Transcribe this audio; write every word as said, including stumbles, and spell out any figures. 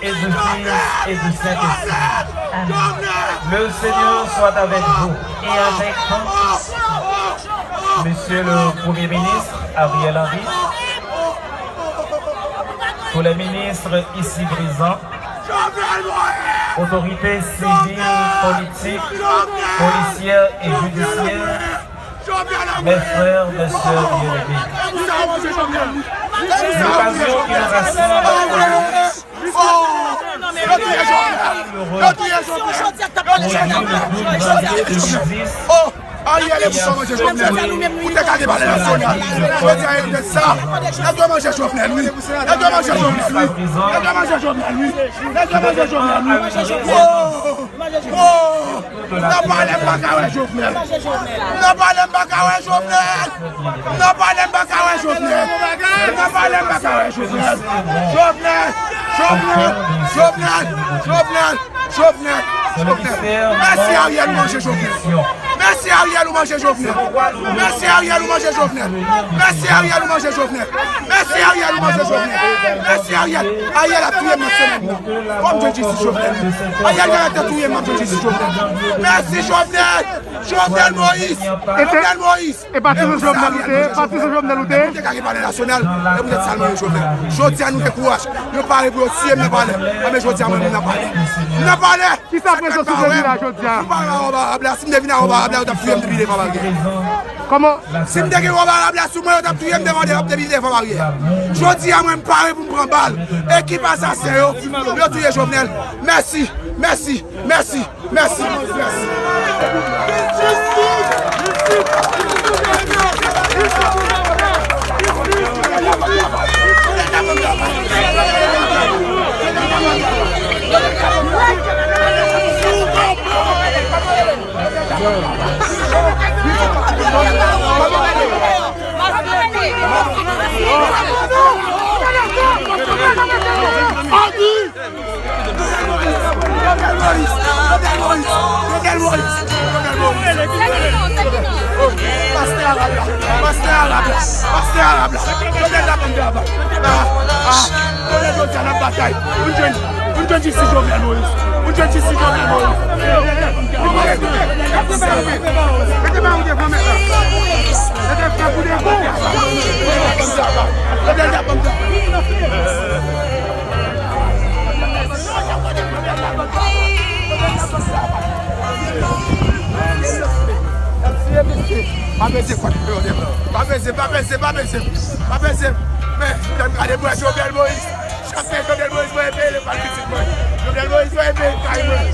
et du Fils et du Saint-Esprit. Amen. Le Seigneur soit avec vous et avec vous, Monsieur le Premier ministre Ariel Henry, tous les ministres ici présents, autorités civiles, politiques, policières et judiciaires, mes frères, mes sœurs bien-aimés, l'occasion qui nous rassemble aujourd'hui, Ariel e pou sa manje Jovenel. Ou te ka gen palè nasyonal. Jodi a, e poutèt sa. Nèg yo manje Jovenel, wi. Nèg yo manje Jovenel, wi. Nèg yo manje Jovenel, wi. Nèg yo manje Jovenel, wi. Oh! Oh! Nan palè m pa ka wè Jovenel. Nan palè m pa ka wè Jovenel. Nan palè m pa ka wè Jovenel. Nan palè m pa ka wè Jovenel. Jovenel! Jovenel! Jovenel! Jovenel! Jovenel! Jovenel! Mèsi Ariel, ou manje Jovenel. Mèsi Ariel, ou manje Jovenel. Mèsi Ariel, ou manje Jovenel. Mèsi Ariel, ou manje Jovenel. Mèsi Ariel, ou manje Jovenel. Mèsi Ariel. Ariel ap touye m nan semèn nan. Fò m jwenn jistis Jovenel. Ariel genlè te touye m, m ap jwenn jistis Jovenel. Mèsi Jovenel. Jovenel Moïse. Jovenel Moïse. E patizan Jovenel ou te ye? Patizan Jovenel ou te ye? Te ka gen palè nasyonal, e poutèt sa l manje Jovenel. Jodi a nou gen kouraj. Yo pare pou yo tiye m nan palè. Anben jodi a mwen menm nan palè. M nan palè. Kisa prezans ou te vin la jodi a? M pa gen wòb Arab la. Si m te vin ak wòb Arab la, yo t ap touye m depi devan baryè. Kòman? Si m te gen wòb Arab la sou mwen, yo t ap touye m devan, depi devan baryè. Jodi a mwen m pare pou m pran bal. Ekip asasen yo, yo touye Jovenel. Mèsi, mèsi, mèsi. Mèsi, mèsi. Adi! Jovenel Moïse! Jovenel Moïse! Jovenel Moïse! Jovenel Moïse! Oh, pastè Arab la! Pastè Arab la! Pastè Arab la! Jovenel la bann de Arab! Ah! Ah! Jovenel jodi a n ap batay! Vin jwenn, vin jwenn jistis Jovenel Moïse! Vin jwenn jistis Jovenel Moïse! Mete ba ou devan mèt la! Mete frè pou devan! Jovenel la bann de Arab! Pa peze, pa peze, pa peze, pa peze, pa peze. Men, lè m gade bwè Jovenel Moïse. Chak men Jovenel Moïse, mwen epeye l pral pitit mwen. Jovenel Moïse, mwen epeye l kay mwen.